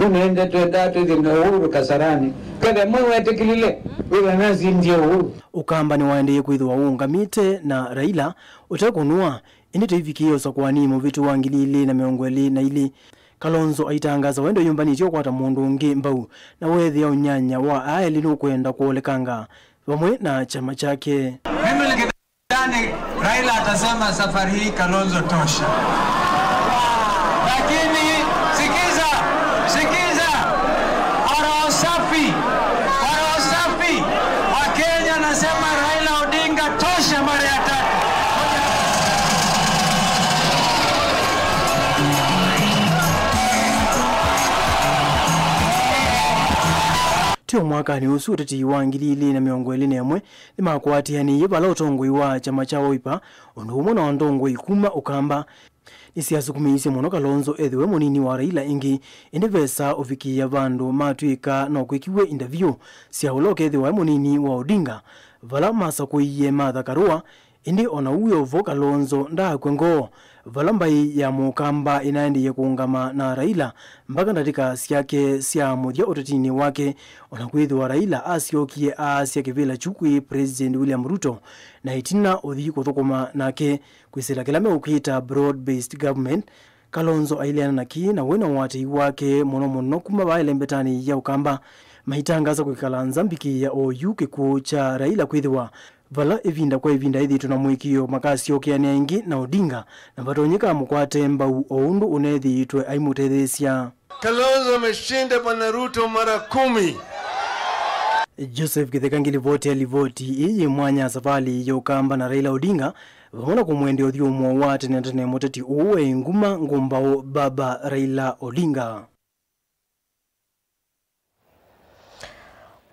Nũnende twendaa twĩthĩe na Uhuru Kasarani, kethe Moi wetĩkĩlile wĩthĩa nasindie Uhuru. Ũkamba nĩwaendeeie kwĩthĩwa ũũngamĩte na Raila ũtekũnũa, ĩndĩ tũivikĩĩa ũsakũani mũvĩtu wa ngili ilĩ na mĩongo ĩlĩ na ilĩ, Kalonzo aitangaasa we ndwĩyũmbanĩtye ũkwata mũndũ ũngĩ mbau, na weethĩa ũnyanya wa aa elĩ nũkwenda kũolekanga vamwe na kyama kyake. Mimi Yaani, Raila atasema safari hii Kalonzo tosha. Lakini sikiza, sikiza. Kwa roho safi, kwa roho safi, wa Kenya nasema Raila Odinga tosha mara ya tatu. Tio mwakanĩ ũsu ũteti wa ngili ilĩ na mĩongo ĩlĩ na ĩmwe nĩmakwatĩanĩie vala ũtongoi wa kyama kya Wiper, ũndũ ũmwe na atongoi kuma Ũkamba, nĩsyasukumĩisye mũno Kalonzo ethĩwe mũnini wa Raila ĩngĩ, ĩndĩ vesa ũvikĩĩa vandũ matw'ĩka no kwĩkiwe interview sya ũla ũkethĩwa e mũnini wa Odinga, vala masakũie Martha Karua, ĩndĩ o na ũu wĩ o vo Kalonzo ndaakw'a ngoo, vala mbaĩ ya Mũkamba ĩnaendeie kũũngama na Raila mpaka ndatĩka syake sya mũthya ũtetinĩ wake, o na kwĩthĩwa Raila asyokie aasya kĩvĩla kyu kwĩ President William Ruto, na ĩtina ũthi kũthũkũma nake kwĩsĩla kĩla meũkĩta broad-based government. Kalonzo aileana na kĩĩ na wĩ na ũatĩi wake mũno mũno kuma vaa ĩlembetanĩ ya Ũkamba, maitangaasa kwĩkala nza mbikĩĩa o yu kĩkw'ũ kya Raila kwĩthĩwa vala ĩvinda kwa ĩvinda ethĩĩtwe na mũĩkĩĩo makasyokeanĩa ĩngĩ na Odinga, na vatonyeka amũkwate mbau o ũndũ ũneethĩĩtwe aimũtetheesya. Kalonzo ameshinda Bwana Ruto mara kumi. Joseph Kĩtheka ngilivoti ya livoti ĩĩ yĩ mwanya savalĩ ya Ũkamba na Raila Odinga, vamwe na kũmwendea ũthyũmũo wa tene na tene mũteti ũũ waĩ nguma ngũmbaũ Baba Raila Odinga.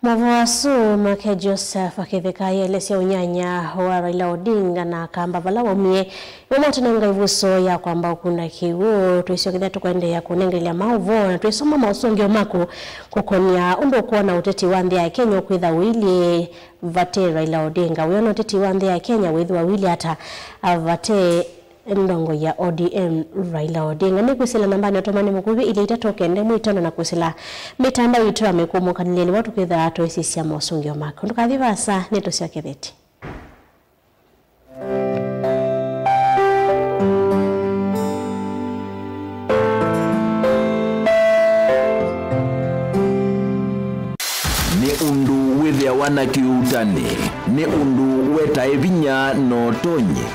Maũvoo asu make Joseph Kĩtheka aelesya ũnyanya wa Raila Odinga na Akamba vala waumie. Nĩmamũnenga ĩvuso ya kwamba ũkunda kĩw'ũ. Twĩsyokethya tũkwendeea kũnengelya maũvoo na twĩsoma maũsũngĩo maku kũkonya ũndũ ũkwona ũteti wa nthĩ ya Kenya ũkwĩtha ũilyĩ vate Raila Odinga. Wĩona ũteti wa nthĩ ya Kenya wĩthĩwa ũilyĩ ata vate Ndongoi ya O D M Raila Odinga. Nĩkwĩsĩla nambanĩ ya ũtũmani mũkuvĩ ilĩ itatũ kenda ĩmwe itano na kwĩsĩla mĩtandao itũ ya mĩkũmũkanĩlye nĩvo tũkwĩthaa tũisisya mosũngĩo maku. Ndũkathi vaasa, nĩtũsyokethĩtye. Nĩ ũndũ wĩthĩawa na kĩuutani, nĩ ũndũ wetae vinya na ũtonyi.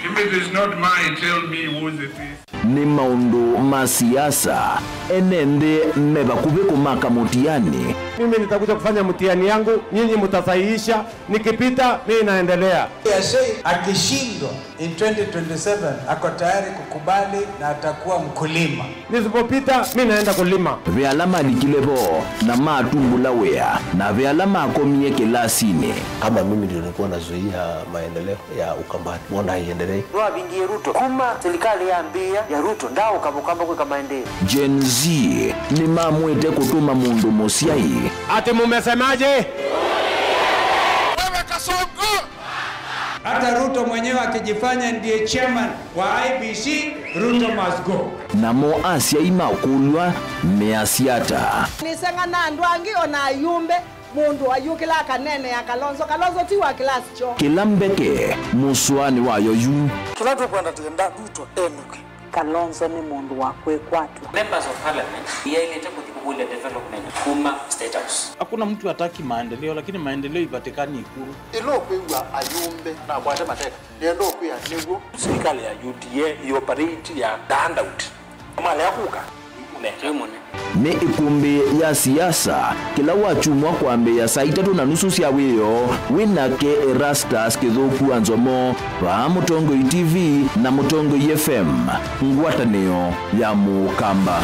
If it is not mine, tell me whose it is. Nĩ maũndũ ma siasa, ene nthĩ me vakuvĩ kũmaka mũtiani. Mimi nitakuja kufanya mtihani yangu, nyinyi mtasahihisha, nikipita, mimi naendelea. Yashe akishindwa in twenty twenty-seven, ako tayari kukubali na atakuwa mkulima. Nisipopita, mimi naenda kulima. Ve ala malikile vo na matumbũla wĩa, na ve ala makomie kĩlasinĩ. Kama mimi ndio nilikuwa nazuia maendeleo ya Ukambani, mbona haiendelei? Nĩwavingie Ruto. Kuma serikali yambĩĩa ya Ruto, ndaũka Mũkamba kwĩka maendeeo. Gen Z nĩmamwĩte kũtũma mũndũ mũsyai. Ati mumesemaje? Wewe Kasongo! Hata Ruto mwenyewe akijifanya ndiye chairman wa I E B C, Ruto must go. Namo asyai makũlw'a measya ata? Nĩseng'ana andũ angĩ o na ayumbe. Mũndũ ayũkĩla akaneenea Kalonzo. Kalonzo ti wa kĩlasi kyoo. Kĩla mbeke mũsoanĩ wayo yu. Kĩla tũkwenda tenda Ruto enũke. Kalonzo nĩ mũndũ wa kwĩkwatw'a. Members of Parliament yaĩlĩte kũthi kũkũlya development kuma State House. Hakuna mtu hataki maendeleo, lakini maendeleo ipatikani Ikulu. Ĩla ũkwĩw'a ayumbe nakwate mateka, nĩenda ũkwĩa nĩw'o. Serikali ya U D A ĩoperate ya the handout. Malea kũka, ũnengwe mũne. Nĩ ĩkũmbĩ ya siasa, kĩla wakyumwa kwambĩĩa saa itatũ na nusu sya wĩoo, wĩ nake Erastus Kĩthũku wa Nzomo, vaa Mũtongoi T V na Mũtongoi F M, ngwatanĩo ya Mũkamba.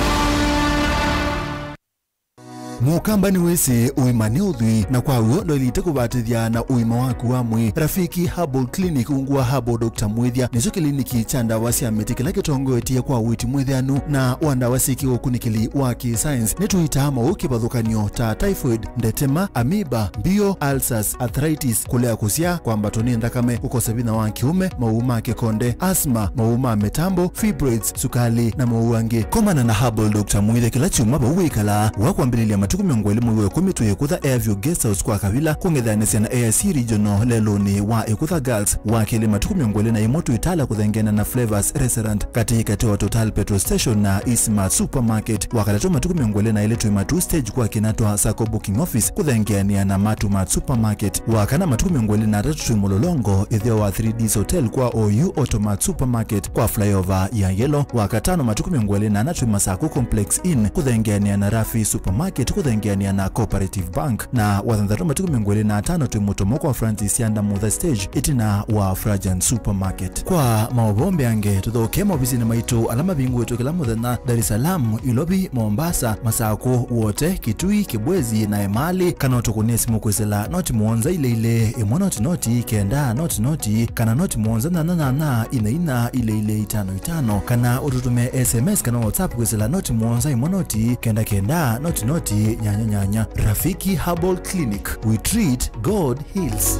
Mũkamba nĩwĩsĩ ũima nĩ ũthwii, na kwa w'o ndwaĩlĩte kũvatĩthya na ũima waku wa mwĩĩ. Rafiki Herbal Clinic, ungu wa Herbal Doctor Mwĩthya, nĩkyo kĩliniki kya ndawa sya mĩtĩ kĩla kĩtongoetye kwa ũiiti mwĩthĩanu na wa ndawa syĩ kĩũkunĩkĩli wa kĩ-science. Nĩtũitaa maũũ kĩvathũkany'o ta typhoid, ndetema, amoeba, mbio, ulcers, arthritis, kũlea kũsyaa, kwambatwa nĩ nthakame, kũkosa vinya wa kĩũme, mawau ma kĩkonde, asthma, mawau ma mĩtambo, fibroids, sukali, na mawau angĩ. Komana na Herbal Doctor Mwĩthya kĩla kyumwa vau wĩkalaa, wa kwambĩlĩlya matukũ mĩongo ĩlĩ mwei wa ĩkũmi twĩ Ĩkũtha Airview Guest House kwa Kavila, kũng'ethanĩsya na A I C Regional lelũnĩ wa Ĩkũtha Girls, wa kelĩ matukũ mĩongo ĩlĩ na ĩmwe twĩ Tala kũthengeana na Flavors Restaurant, katĩ katĩ wa Total Petrol Station na Eastmart Supermarket, wa katatũ matukũ mĩongo ĩlĩ na ĩlĩ twĩ Matuu Stage kwa Kinatwa Sacco Booking Office kũthengeanĩa na Matumat Supermarket, wa kana matukũ mĩongo ĩlĩ na atatũ twĩ Mũlolongo, ĩtheo wa three Ds Hotel kwa O U Automat Supermarket kwa flyover ya Yellow, wa katano matukũ mĩongo ĩlĩ na ana twĩ Masako Complex Inn kũthengeanĩa na Rafi Supermarket kũthengeanĩa na Cooperative Bank, na wa thanthatũ matukũ mĩongo ĩlĩ na atano twĩ Mũtomo kwa Francis Yanda Mutha Stage ĩtina wa Frajan Supermarket. Kwa maũvoo mbeange, tũthokee maovisinĩ maitũ ala mavingũĩtwe kĩla mũthenya, Dar es Salaam, Ilovi, Mombasa, Masako, Wote, Kitui, Kibwezi na Emali, kana ũtũkũnĩe simũ kwĩsĩla noti mũonza ilĩ ilĩ ĩmwe noti noti kenda noti noti, kana noti mũonza nyanya nyanya ina ina ilĩ ilĩ itano itano, kana ũtũtũmĩe S M S kana WhatsApp kwĩsĩla noti mũonza ĩmwe noti kenda kenda noti noti nyanya nyanya. Rafiki Herbal Clinic, we treat, God heals.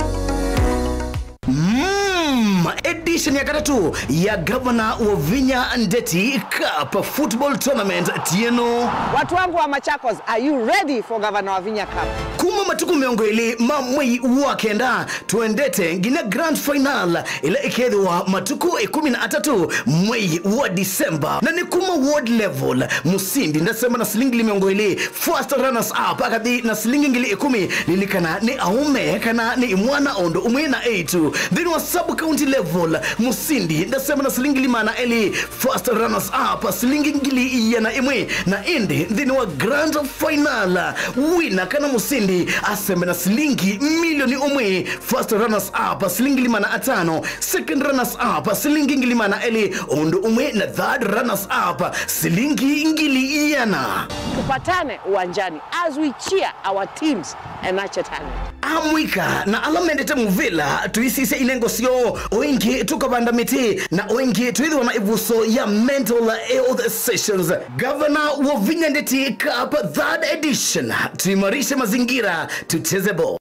Mm, edition ya katatũ ya Gavana Wavinya Ndeti Cup Football Tournament tieno. Watu wangu wa Machakos, are you ready for Gavana Wavinya Cup? Kuma matukũ mĩongo ĩlĩ ma mwei wa kenda, twendete nginya grand final ĩla ĩkethĩwa matukũ ĩkũmi na atatũ mwei wa December. Na nĩ kuma ward level, mũsindi ndasema na silingi ngili mĩongo ĩlĩ, first runners up akathi na silingi ngili ĩkũmi. Lilikana nĩ aũme kana nĩ imwana o ũndũ ũmwe na eĩtu. Nthĩnĩ wa sub county level, mũsindi ndasema na silingi ngili maana elĩ, first runners up silingi ngili iana ĩmwe, na ĩndĩ nthĩnĩ wa grand final, wina kana mũsindi asembe na silingi milioni ũmwe, first runners up silingi ngili maana atano, second runners up silingi ngili maana elĩ, ũndũ ũmwe na third runners up silingi ngili iana. Tupatane uwanjani as we cheer our teams and nurture talent. Amwĩka na ala mendete mũvĩla, tũisisya inengo syoo, o ĩngĩ tũkavanda mĩtĩ, na o ĩngĩ twĩthĩwa na ĩvuso ya mental health sessions. Gavana Wavinya Ndeti Cup third edition, tuimarishe mazingira, tucheze ball.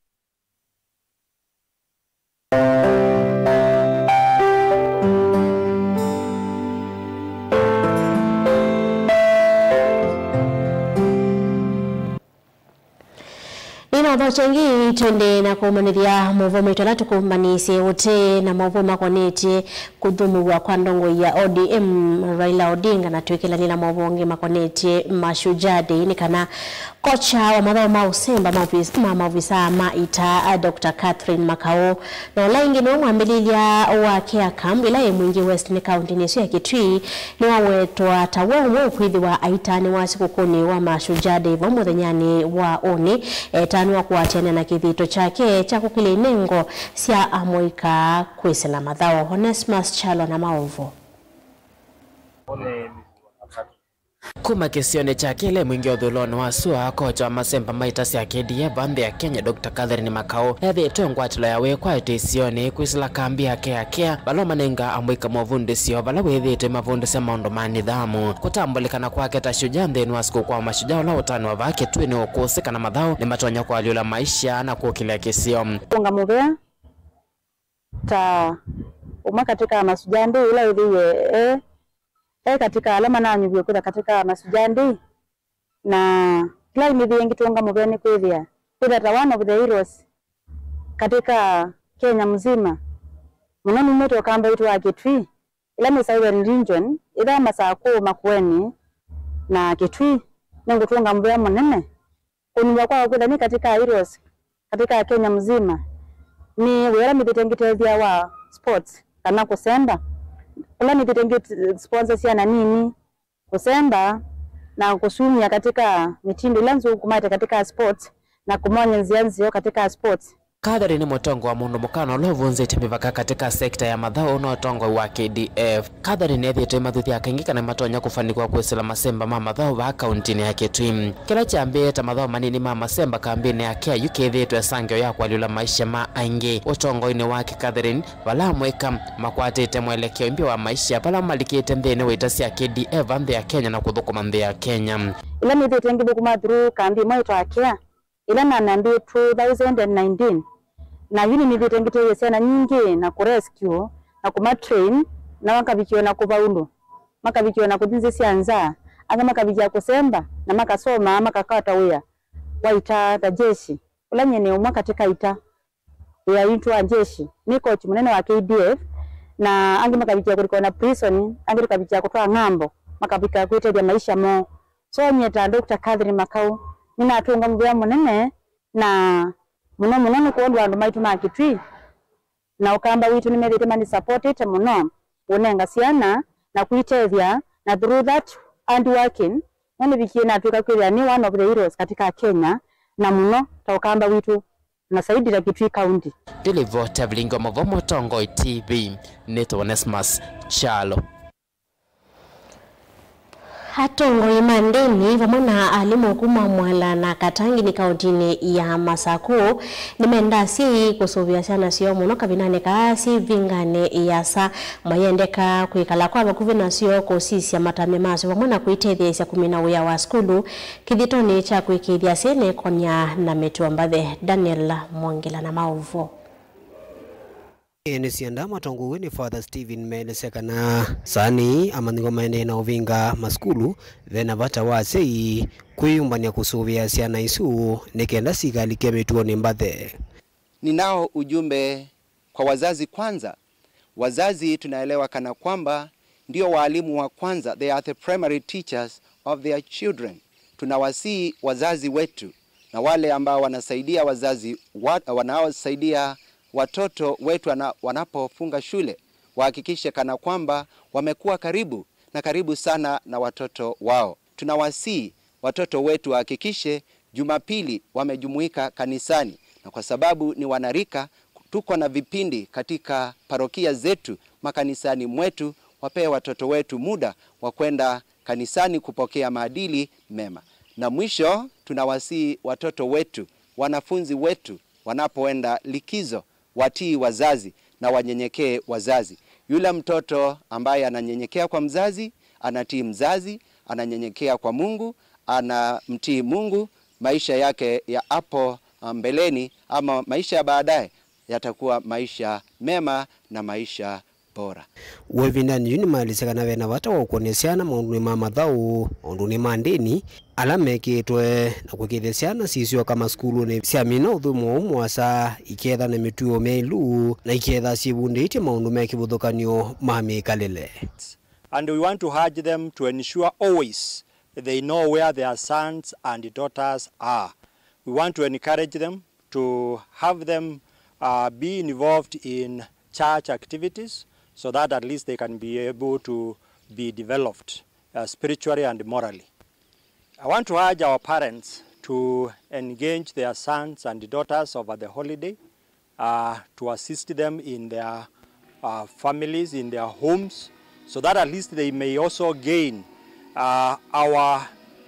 Maũvoo kyaingĩ, twende na kũmanĩthya maũvoo maitũ ala tũkũmbanĩisye ũtee na maũvoo makonetye kũthũmũw'a kwa ndongoi ya O D M Raila Odinga, na twĩkĩlany'a na maũvoo angĩ makonetye Mashujaa Day, nĩ kana kocha wa mathaũ ma ũsemba ma ofis-, ma maovisaa ma ita, Doctor Catherine Makau, na ũla ĩngĩ nĩwe mwambĩlĩlya wa Care Camp ĩla yĩ Mwingi West nĩ kaũntĩnĩ ĩsu ya Kitui, nĩwawetwa ta we ũmwe ũkwĩthĩwa aitaanĩwa sikũkũnĩ wa Mashujaa Day vau mũthenyanĩ wa ũnĩ, etaanĩwa kũatĩanĩa na kĩthito kyake kya kũkĩlya inengo sya amũika kwĩsĩla mathaũ. Onesmus Kyalo na maũvoo. Kuma kĩsionĩ kya kelĩ Mwingi ũthũlonĩ wa sua, kocha wa masemba ma ita sya K D F va nthĩ ya Kenya, Doctor Catherine Makau, ethĩĩtwe ngwatĩlo ya wĩkwatyo isionĩ kwĩsĩla kambi yake ya Care, vala manenga amũika mavundĩsyo vala wĩthĩĩtwe mavundĩsya maũndũ ma nidhamu. Kũtambũlĩkana kwake ta shujaa nthĩnĩ wa sikũkũ wa mashujaa ũla ũtanĩwa vaa Kitui nĩ ũkũsĩ kana mathaũ nĩmatonya kũalyũla maisha na kũkĩlya kĩsio. Kũnga mũvea ta ũmwe katika Mashujaa Day ĩla ĩthĩie e, e katika ala mananyuviwe kwĩtha katika Mashujaa Day, na kĩla nĩthĩie ngĩtũnga mũvea nĩ kwĩthĩa, kwĩthĩa ta one of the heroes katika Kenya mzima, mũno numĩte ũkamba witũ wa Kitui, ĩla nĩ Southern Region, ĩtha Masakũ, Makueni na Kitui, nĩngũtũnga mũvea mũnene. Kũnyiva kwa kwĩtha nĩ katika heroes katika Kenya mzima, nĩ wĩa ũla nĩthĩte ngĩtethya wa sports kana kũsemba, kũla nĩthĩte ngĩ sponsor syana nini kũsemba na kũsumya katika mĩtindo ĩla nzũkũmate katika sports na kũmony'a nzĩa nzeo katika sports. Catherine nĩ mũtongoi wa mũndũ mũka na ũla ũvunzĩtye mĩvaka katika sekta ya mathaũ na ũtongoi wa K D F. Catherine ethĩĩtwe aimathũthya kaingĩ kana matonya kũfanikwa kwĩsĩla masemba ma mathaũ vaa kauntinĩ ya Kitui. Kĩla kyambĩĩe ta mathaũ manini ma masemba kambĩnĩ ya Care yu kĩthĩĩtwe sangĩo ya kũalyũla maisha ma aingĩ. Ũtongoinĩ wake, Catherine, vala amũika makwatĩte mwelekeo imbya wa maisha vala malikĩte nthĩnĩ wa ita sya K D F va nthĩ ya Kenya na kũthũkũma nthĩ ya Kenya. Ĩla nĩthĩĩtwe ngĩthũkũma through kambi ĩmwe ĩtawa Care, ĩla nanambĩĩe two thousand and nineteen, na yu nĩnĩthĩĩtwe ngĩtethya syana nyingĩ na kũ rescue na kũma train, na makavikĩa na kũvaulu, makavikĩa na kũthi nzĩ sya nza, angĩ makavikĩa kũsemba, na makasoma, makakwata wĩa wa ita ta jeshi, ũla nyie nĩ ũmwe katika ita wĩa witũ wa jeshi, nĩ kochi mũnene wa K D F, na angĩ makavikĩa kũlika ona prison, angĩ tũkavikĩa kũtwaa ng'ambo, makavika kwĩtethya maisha moo. So nyie ta Doctor Catherine Makau, nĩnatũnga mũvea mũnene, na mũno mũno nĩ kwondũ andũ maitũ ma Kitui na ũkamba witũ nĩmethĩĩtwe mani supportĩte mũno kũnenga syana na kwitethya, na through that hard working, no nĩvikie natw'ĩka kwĩthĩa nĩ one of the heroes katika Kenya, na mũno ta ũkamba witũ na saidi ta Kitui County. Ndĩlivoti ya vilingi wa mavomo Tongoi T V, nĩtwa Onesmus Kyalo. Atongoi ma ndĩni vamwe na alimũ kuma Mwala na Katangini kauntinĩ ya Masakũ nĩmenda asyai kũsũvĩa syana syoo mũno kavindanĩ kaa syĩ ĩvinganĩ ĩasa, mayendeka kwĩkala kwa vakuvĩ nasyo, kũsisya matambya masyo vamwe na kwĩtetheesya kũmina wĩa wa sukulu kĩthĩtonĩ kya kwĩkĩĩthya asyai mekonya na mĩtuo mbathe. Daniel Mwongela na maũvoo. Ĩĩ nĩ syenda matongoew'e nĩ Father Stephen meelesya kana saanĩ amanyĩw'a maendee na ũvinga masukulu, ve na vata wa asyai kwĩyũmbany'a kũsũvĩa syana isu nĩ kenda sikalike mĩtuonĩ mbathe. Ninao ujumbe kwa wazazi kwanza. Wazazi tunaelewa kana kwamba ndio walimu wa kwanza, they are the primary teachers of their children. Tunawasihi wazazi wetu na wale ambao wanasaidia wazazi wa, wanaosaidia watoto wetu wana, wanapofunga shule, wahakikishe kana kwamba wamekuwa karibu na karibu sana na watoto wao. Tunawasihi watoto wetu wahakikishe Jumapili wamejumuika kanisani, na kwa sababu ni wanarika, tuko na vipindi katika parokia zetu, makanisani mwetu, wapee watoto wetu muda wa kwenda kanisani kupokea maadili mema. Na mwisho, tunawasihi watoto wetu, wanafunzi wetu, wanapoenda likizo, watii wazazi na wanyenyekee wazazi. Yule mtoto ambaye ananyenyekea kwa mzazi, anatii mzazi, ananyenyekea kwa Mungu, anamtii Mungu, maisha yake ya hapo, ah, mbeleni ama maisha ya baadaye yatakuwa maisha mema na maisha bora. Wĩvindanĩ yu nĩmaelesya kana ve na vata wa ũkũnĩa syana maũndũnĩ ma mathaũ, maũndũnĩ ma ndĩni, ala mekĩĩtwe, na kũĩkĩĩthya syana sisyoka masukulunĩ syamina ũthũmũo ũũ mũasa, iketha na mĩtuo myaĩlu, na iketha syĩvundĩtye maũndũ me kĩvathũkany'o ma mĩkalĩle. And we want to urge them to ensure always they know where their sons and daughters are. We want to encourage them to have them uh, be involved in church activities so that at least they can be able to be developed uh, spiritually and morally. I want to urge our parents to engage their sons and daughters over the holiday uh, to assist them in their uh, families, in their homes, so that at least they may also gain uh, our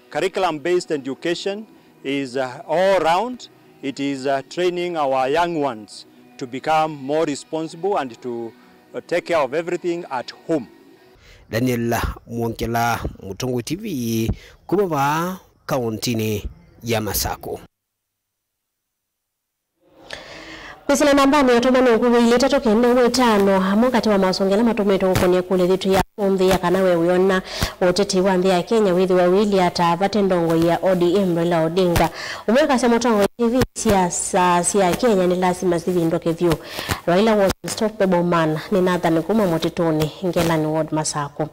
curriculum-based education is uh, all round. It is uh, training our young ones to become more responsible and to uh, take care of everything at home. Daniel Mwongela, Mũtongoi T V, kuma vaa kauntinĩ ya Masakũ. Kwĩsĩla nambanĩ ya ũtũmani ũkuvĩ ilĩ itatũ kenda ĩmwe ĩtano, amwe katĩ wa masũngĩo ala matũmĩtwe kũkony'a ĩkũlyo yitũ ya ũmũnthĩ ya kana we wĩona ũteti wa nthĩ ya Kenya wĩthĩwa ũilyĩ ata vate ndongoi ya O D M Raila Odinga. Ũmwe akasya Mũtongoi T V, siasa sya Kenya nĩ lasima sivindũke vyũ. Raila was unstoppable man, nĩ Nathan kuma Mũtitũnĩ, Ngelani Ward, Masakũ.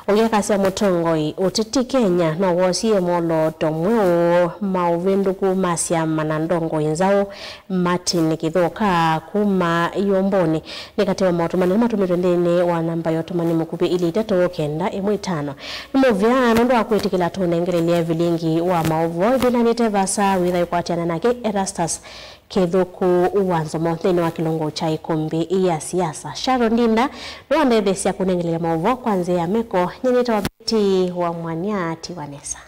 Ũngĩ akasya mũtongoi ũteti Kenya no wosie mwolooto mweũ, maũvĩndũku ma syama na ndongoi nzaũ. Martin Kithuka kuma Iomboni nĩ katĩ wa maũtũmani ala matũmĩtwe nthĩnĩ wa namba ya ũtũmani mũkuvĩ ilĩ itatũ kenda ĩmwe ĩtano. Nĩ mũvea nũndũ wa kwĩtĩkĩla tũnengelelye vilingi wa maũvoo ĩvindanĩ ĩte vaasa. Wĩtha ũkwatĩana nake Erastus Kĩthũku wa Nzomo nthĩnĩ wa kĩlungu kya ĩkũmbĩ ya siasa. Sharon Ndinda nĩwandetheesya kũnengelelya maũvoo kwa nzĩa ya meko. Nyie nĩtawa Betty wa Mwania Tiwanesa.